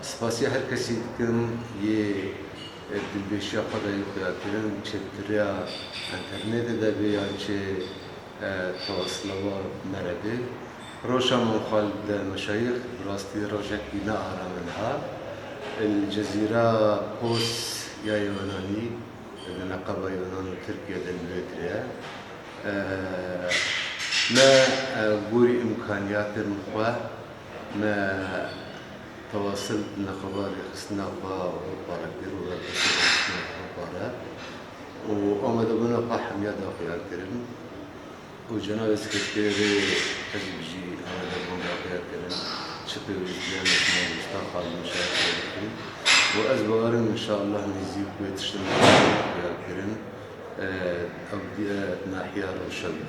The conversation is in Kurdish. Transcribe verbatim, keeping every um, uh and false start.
Spasiya her kesî dikim yê, e, dilbêşiya xwe de yê xuyakirin, çi bi rêya înternetê de bê yan çi, e, tewasila me re bê. Roja Mam Xalid Meşayîx bi rastî rojekî ne aram e niha. Li Cezîra Kos ya Yunanî, di neqeba Yunan û Tirkiye de li wê dirê ye. E, me, e, gorî îmkaniyatên xwe, me tewasil neqeba rêxistina xwe Ewropa re kir û berpirsê rêxistina Ewropa re û amadebûna xwe hemiya da xuya kirin û cenabê sekreterê hizb jî amadebûn da xuya kirin. Çi pêwîstiyan mamosta Xalid Meşayîx dikin û ez bawerim înşallah nêzîk wê tiştin xuya kirin, e, ew diye nahiya Rojhilê.